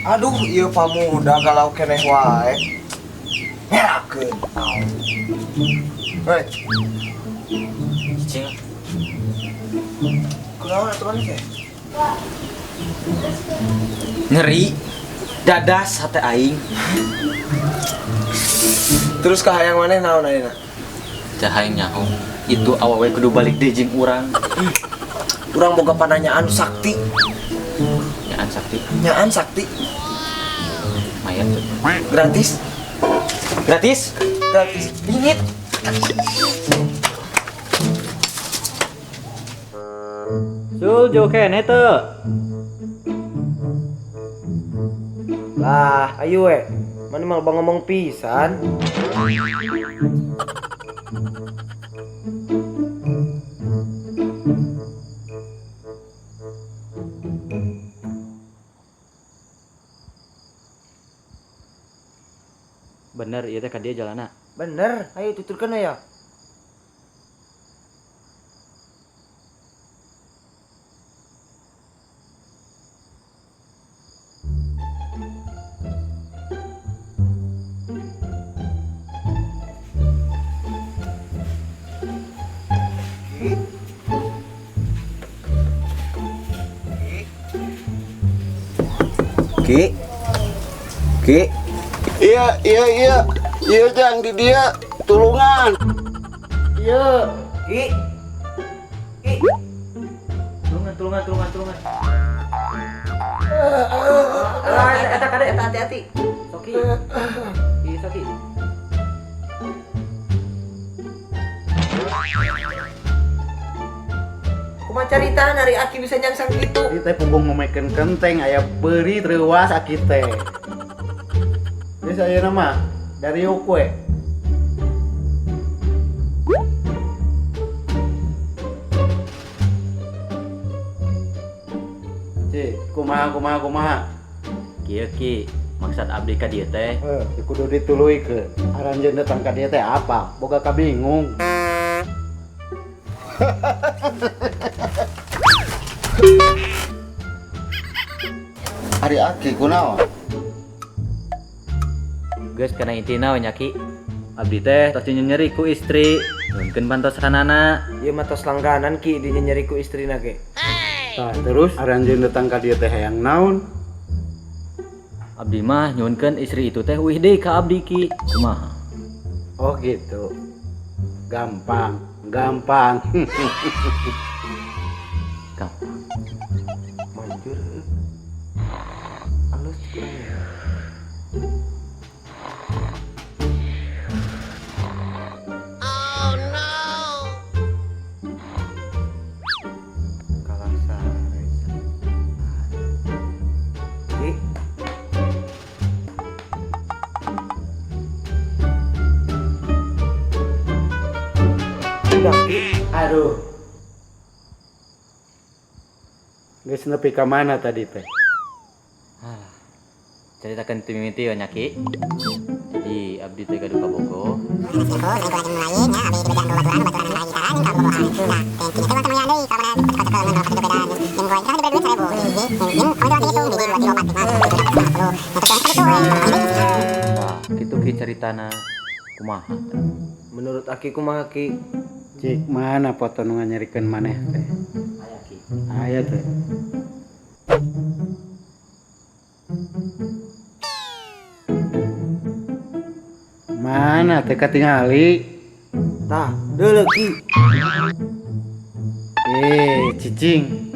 Aduh, ieu pamuda galau keneh wae. Ngerakeun. Hei, Cicing. Kunaon atuh maneh teh? Nyeri. Dadas hate aing. Terus kahayang maneh naon ayeuna? Cah hayang nyaho. Itu awewe kudu balik deui jeung urang. Urang boga pananyaan sakti. Nyaan sakti. Nyaan sakti. Mayat tuh. Gratis. Gratis? Gratis. Bingit. Sul jauh kene teu. Lah, ayo we. Mana mal bang ngomong pisan. Bener ieu teh ka dieu jalanna. Bener, ayo tuturkeun ya. Ki. Ki. Iya, iya, iya. Iya, Jang, di dia. Tulungan. Iya. Ki. Ki. Tulungan, tulungan, tulungan, tulungan. Ah, eta kade eta hati-hati. Soki. Ki, soki. Kumaha carita ari Aki bisa nyangsang kitu? Ieu teh punggung ngomekeun kenteng aya beuri reuas aki teh. Geus ayeuna mah dari we. Ci, kumaha kumaha kumaha? Kieu ki, maksud abdi ka dieu teh. Heuh, kudu dituluykeun. Aranjeun datang ka dieu teh apa? Boga kabingung. Ari Aki kunaon? Geus kana intina we nya Ki. Abdi teh tos nyeri ku istri, mungkin bantosanana. Ieu mah tos langganan Ki di nyeri ku istrina ge. Tah, terus aranjeun datang ka dieu teh hayang naon? Abdi mah nyuhunkeun istri itu teh uih deui ka abdi Ki. Kumaha? Oh gitu. Gampang, gampang. Gampang. Manjur. Alus kurang ya. Oh no. Kalah sare. Ki. Udah Ki. Aduh. Geus nepi ka mana tadi teh? Ah. Caritakeun ti mimiti we nya Ki. Jadi abdi teh gaduh kabogoh. Tah, kitu Ki caritana. Kumaha teh? Menurut Aki kumaha Ki? Cik, mana foto nu nganyerikeun maneh teh? Aya Ki. Aya teh. Mana teh katingali? Tah, deuleu Ki. Cicing.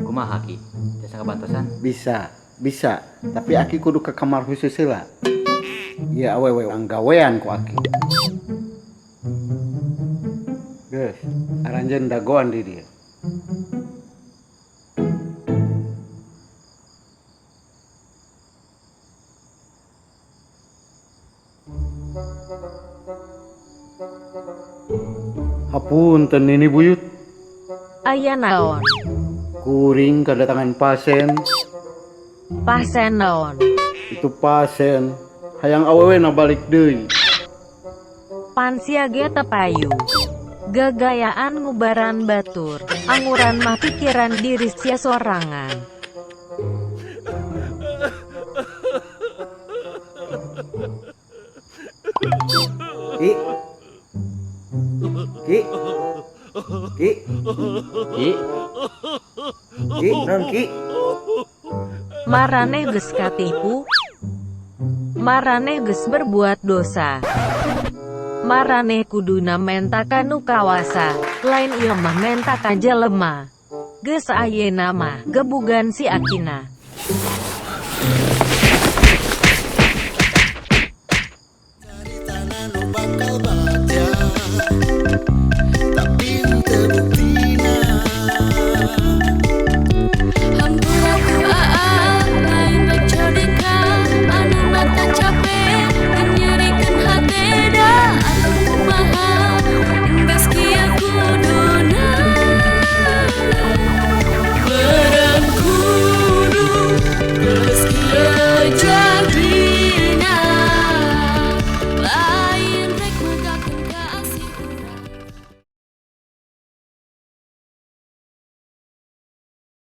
Kumaha Ki? Tiasa ngabantosan? Bisa, bisa. Tapi Aki kudu ke kamar khusus heula. Ieu awewe anggawean ku Aki. Geus, aranjeun dagoan di dieu. Hapunten ini buyut. Aya naon? Kuring kedatangan pasien. Pasien naon? Itu pasien. Hayang awewe na balik deui. Pan sia ge teu payu. Gagayaan ngubaran batur, anguran mah pikiran diri sia sorangan. Ki. Ki. Ki. Ki, Ki, non Ki. Maraneh geus katipu. Maraneh geus berbuat dosa. Maraneh kuduna menta ka nu kawasa, lain ieu mah menta ka jelema. Geus ayeuna mah gebugan si akina. Caritana nu bakal bagja, tapi henteu buktina.